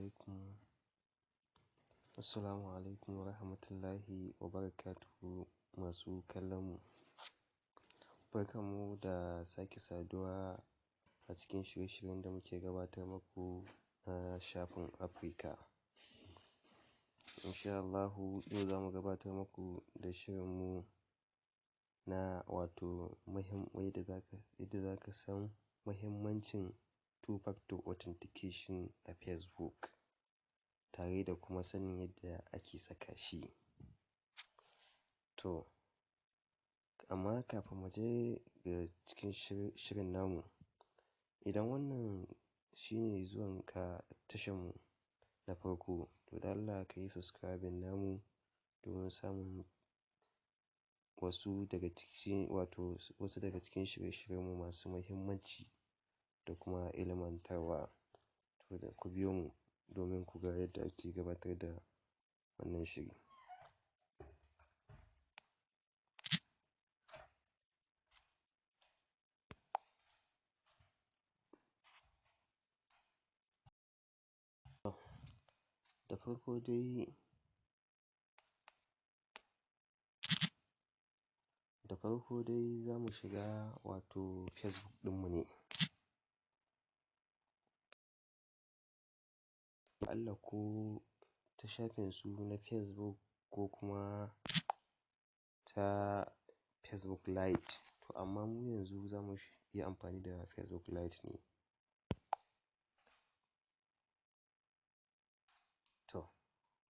alaikum. Assalamu alaikum wa rahmatullahi wa barakatuhu masu kallon mu. Barkanmu da sake saduwa a cikin shirye-shiryen da muke gabatar muku na shafin Africa. Insha Allahu yau za mu gabatar muku da shirinmu na wato yadda za ka san muhimmancin two-factor authentication a Facebook, tare da kuma sanin yadda ake saka shi. To, amma kafin mu je ga cikin shirin namu, idan wannan shine zuwanka tashanmu na farko, to da Allah ka yi subscribing namu domin samun wasu daga cikin wato wasu daga cikin shirye-shiryenmu masu muhimmanci da kuma ilmantarwa. To, da ku biyo mu domin ku ga yadda ake gabatar da wannan shiri. Da farko dai za mu shiga wato Facebook ɗinmu ne. Allah ko ta shafin su na Facebook ko kuma ta Facebook Lite. To amma mu yanzu za mu yi amfani da Facebook Lite ne. To,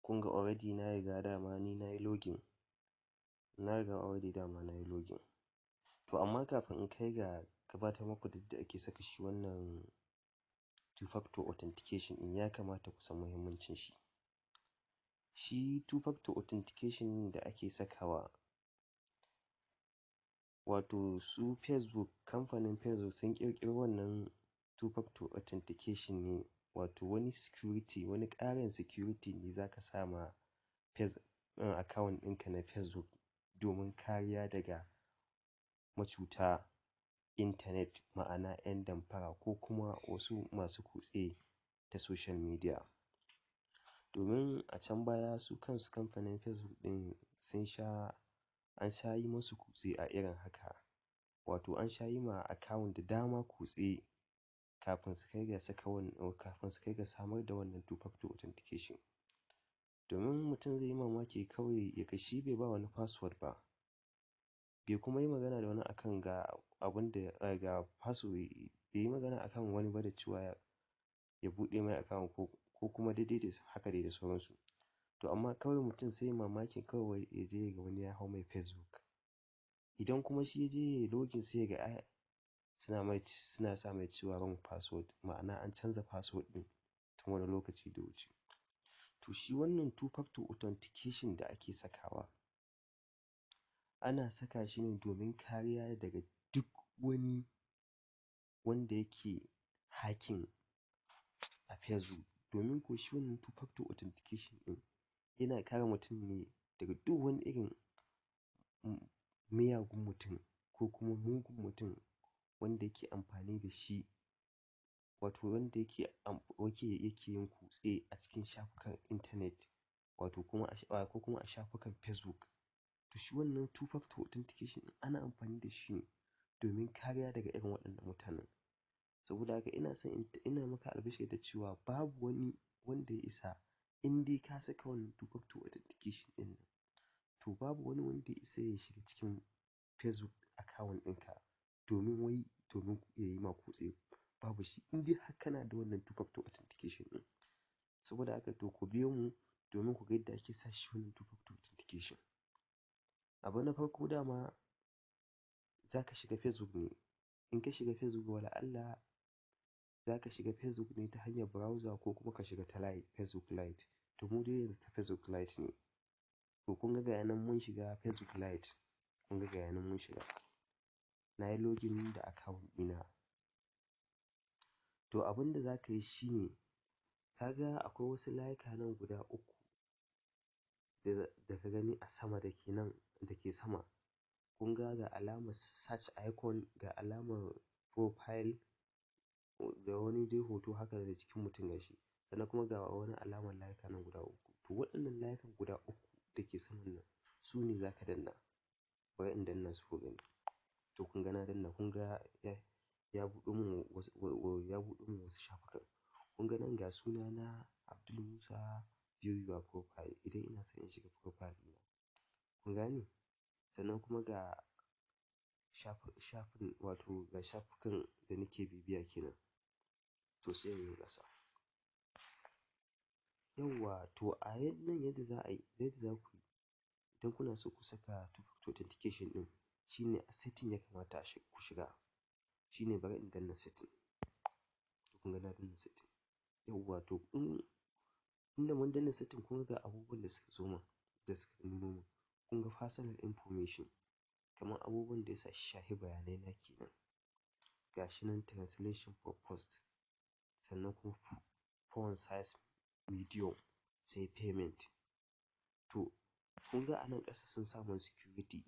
kun ga already na riga dama ni na yi login. Na riga already dama na yi login. To amma kafin in kai ga gabatar muku da yadda ake saka shi wannan two-factor authentication ɗin, ya kamata ku san muhimmancin shi. Shi two-factor authentication da ake sakawa, wato su Facebook, kamfanin Facebook sun ƙirƙiro wannan two-factor authentication ne, wato wani security, wani ƙarin security ne za ka sa ma account ɗinka na Facebook domin kariya daga macuta intanet, ma'ana 'yan damfara ko kuma wasu masu kutse ta social media. Domin a can baya su kansu kamfanin Facebook ɗin sun sha an sha yi musu kutse a irin haka. Wato an sha yi ma account da dama kutse kafin su kai ga saka wannan, kafin su kai ga samar da wannan two-factor authentication. Domin mutum zai yi mamaki kawai ya ga shi bai ba wani password ba, bai kuma yi magana da wani akan ga abun da ga password, bai yi magana akan wani ba da cewa ya buɗe mai account ko kuma daidai da haka dai da sauransu. To amma kawai mutum sai mamakin kawai ya je ya ga wani ya hau mai Facebook. Idan kuma shi ya je ya yi login sai ya ga ai suna sa mai cewa wrong password, ma'ana an canza password ɗin tun wani lokaci da wuce. To shi wannan two-factor authentication da ake sakawa, ana saka shi ne domin kariya daga duk wani wanda yake hacking a Facebook. Domin ko shi wannan two-factor authentication ɗin yana kare mutum ne daga duk wani irin miyagun mutum ko kuma mugun mutum wanda yake amfani da shi, wato wanda yake yin kutse a cikin shafukan intanet, wato kuma ko kuma a shafukan Facebook. To shi wannan two-factor authentication ɗin ana amfani da shi ne domin kariya daga irin waɗannan mutanen. Saboda haka ina son ina maka albishir da cewa babu wani wanda ya isa in dai ka saka wannan two-factor authentication ɗin nan, to babu wani wanda ya isa ya shiga cikin Facebook account ɗinka domin wai domin ya yi ma kutse, babu shi in dai har kana da wannan two-factor authentication ɗin. Saboda haka to ku biyo mu domin ku ga yadda ake sa shi wannan two-factor authentication. Abu na farko dama za ka shiga Facebook ne. In ka shiga Facebook, wala Allah za ka shiga Facebook ne ta hanyar browser ko kuma ka shiga ta Lite, Facebook Lite. To mu dai yanzu ta Facebook Lite ne. To kun ga nan mun shiga Facebook Lite. Kun ga nan mun shiga. Na yi login da account ɗina. To abin da za ka yi shi ne, ka ga akwai wasu layuka nan guda uku da ka gani a sama da ke nan da ke sama. Kun ga ga alamar search icon, ga alamar profile da wani dai hoto haka da jikin mutum gashi. Sannan kuma ga wani alamar layuka nan guda uku. To waɗannan layukan guda uku da ke saman nan su ne za ka danna. Bari in danna su ku gani. To kun ga na danna, kun ga ya buɗo min wasu shafukan. Kun ga nan ga sunana Abdul Musa, view your profile idan ina son in shiga profile ɗina. Kun gane? Sannan kuma ga shafin, wato ga shafukan da nake bibiya kenan. To sai in yi ƙasa. Yawwa, to a nan yadda za a yi, yadda za ku yi idan kuna so ku saka two factor authentication ɗin, shine a setting ya kamata ku shiga. Shine bari in danna setting. To kun ga na danna setting. Yawwa, to in inda mun danna setting, kun ga abubuwan da suka zo min, da suka nuno min. Kun ga personal information, kamar abubuwan da ya shafi bayanai na kenan. Ga shi nan translation for post, sannan kuma font size medium, sai payment. To kun ga a nan ƙasa sun sa mun security.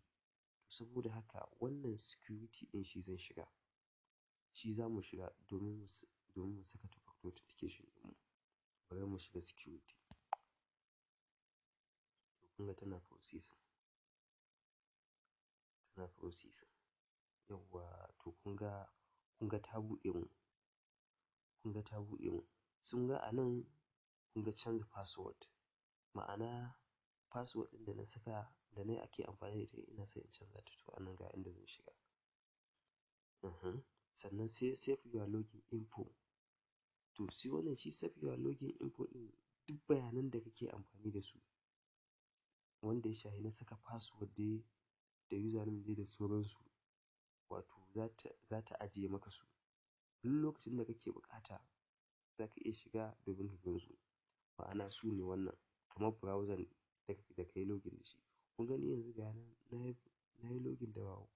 Saboda haka wannan security ɗin shi zan shiga. Shi za mu shiga domin mu saka two factor authentication ɗinmu. Bari mu shiga security. To kun ga tana processing. Tana processing. Yawwa, to kun ga ta buɗe mun. Kun ga ta buɗe mun. Sun ga a nan kun ga canza password. Ma'ana password ɗin da na saka, da na ake amfani da ita, ina son in canza ta, to a nan ga inda zan shiga. Sannan sai save your login info. To shi wannan, shi save your login info ɗin, duk bayanan da kake amfani da su wanda ya shafi na saka password dai da username dai da sauransu, wato za ta ajiye maka su. Duk lokacin da kake buƙata za ka iya shiga domin ka gan su. Ma'ana su ne wannan kamar browser da ka yi login da shi. Kun gani yanzu ga nan na yi login da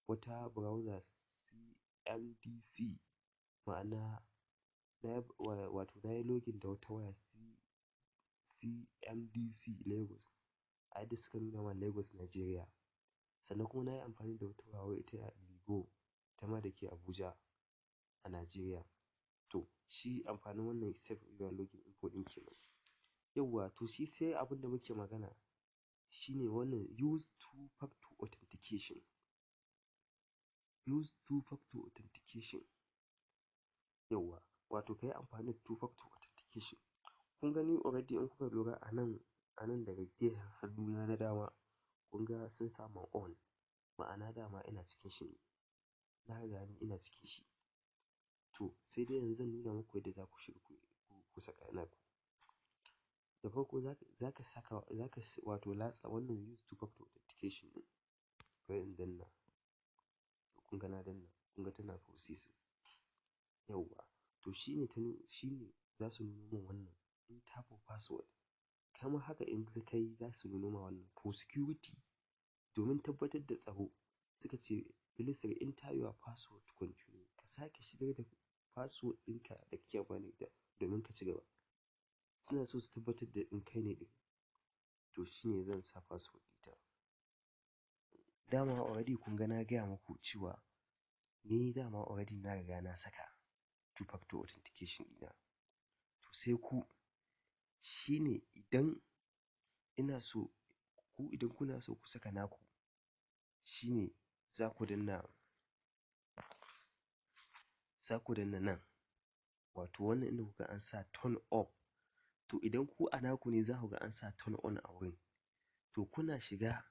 wata browser CMDC, ma'ana wato na yi login da wata waya CMDC Lagos, a yadda suka nuna ma Lagos, Nigeria. Sannan kuma na yi amfani da wata waya wai ita Vigo, ita ma da ke Abuja a Nigeria. To shi amfanin wannan save your login info ɗin kenan. Yawwa, to shi sai abin da muke magana shine wannan use two factor authentication. Use two factor authentication. Yawwa, wato ka yi amfani da two factor authentication. Kun gani already, in kuka lura a nan daga gefen hannuna na dama, kun ga sun sa mun on, ma'ana dama ina cikin shi ne. Na riga ni ina cikin shi. To sai dai yanzu zan nuna muku yadda za ku shiga ku saka naku. Da farko za ka saka, za ka wato latsa wannan use two factor authentication ɗin. Bari in danna. Kun ga na danna, kun ga tana processing. Yawwa, to shine za su nuno min wannan enter for password. Kamar haka in ka yi, za su nuno ma wannan for security, domin tabbatar da tsaro. Suka ce please re-enter your password to continue. Ka sake shigar da password ɗinka da kake amfani da domin ka ci gaba. Suna so su tabbatar da in kai ne ɗin. To shine zan sa password ɗita. Dama already kun ga na gaya muku cewa ni dama already na riga na saka two factor authentication ɗina. To sai ku shine idan ina so ku, idan kuna so ku saka naku, shine za ku danna nan, wato wannan inda kuka an sa turn off. To idan ku a naku ne, za ku ga an sa turn on a wurin. To kuna shiga,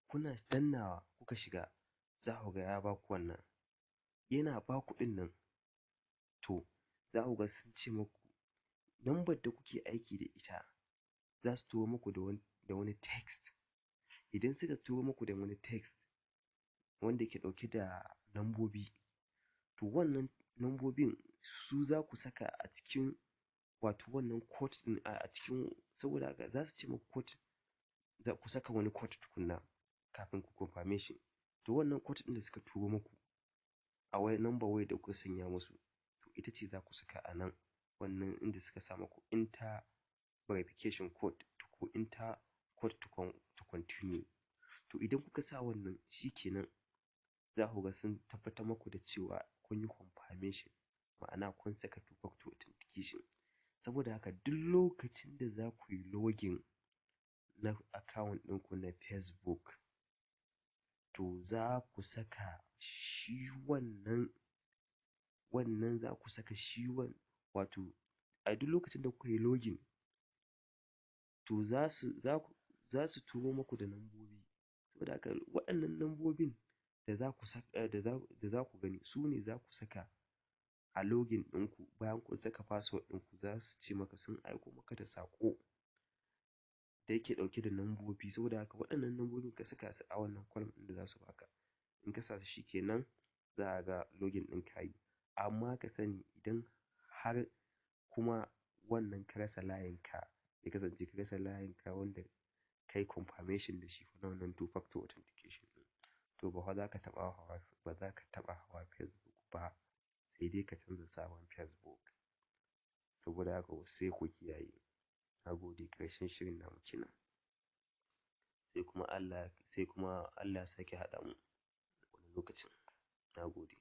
kuna dannawa kuka shiga, za ku ga ya baku wannan. Yana baku ɗin nan, to za ku ga sun ce muku lambar da kuke aiki da ita za su turo muku da wani text. Idan suka turo muku da wani text wanda ke ɗauke da lambobi, to wannan lambobin su za ku saka a cikin wato wannan code ɗin a cikin. Saboda haka za su ce muku code, za ku saka wani code tukunna kafin ku confirmation. To wannan code ɗin da suka turo muku a wai number wayar da kuka sanya musu, to ita ce za ku saka a nan wannan inda suka sa muku enter verification code ko enter code to continue. To idan kuka sa wannan, shikenan, za ku ga sun tabbatar muku da cewa kun yi confirmation, ma'ana kun saka two factor authentication. Saboda haka duk lokacin da za ku yi login na account ɗinku na Facebook, to za ku saka shi wannan za ku saka shi wato a duk lokacin da kuka yi login, to za su turo muku da lambobi. Saboda haka waɗannan lambobin da za ku saka, da za ku gani, su ne za ku saka a login ɗinku. Bayan kun saka password ɗinku, za su ce maka sun aiko maka da saƙo da yake ɗauke da lambobi. Saboda haka waɗannan lambobin ka saka su a wannan column ɗin da za su baka. In ka sa su, shikenan, za a ga login ɗin ka yi. Amma ka sani, idan har kuma wannan ka rasa layin ka, ya kasance ka rasa layin ka wanda kai confirmation da shi na wannan two factor authentication ɗin, to ba fa za ka taɓa hawa, ba za ka taɓa hawa Facebook ba, sai dai ka canza sabon Facebook. Saboda haka sai ku kiyaye. Na gode. Ƙarshen shirin namu kenan. Sai kuma Allah ya sake haɗa mu wani lokacin. Na gode.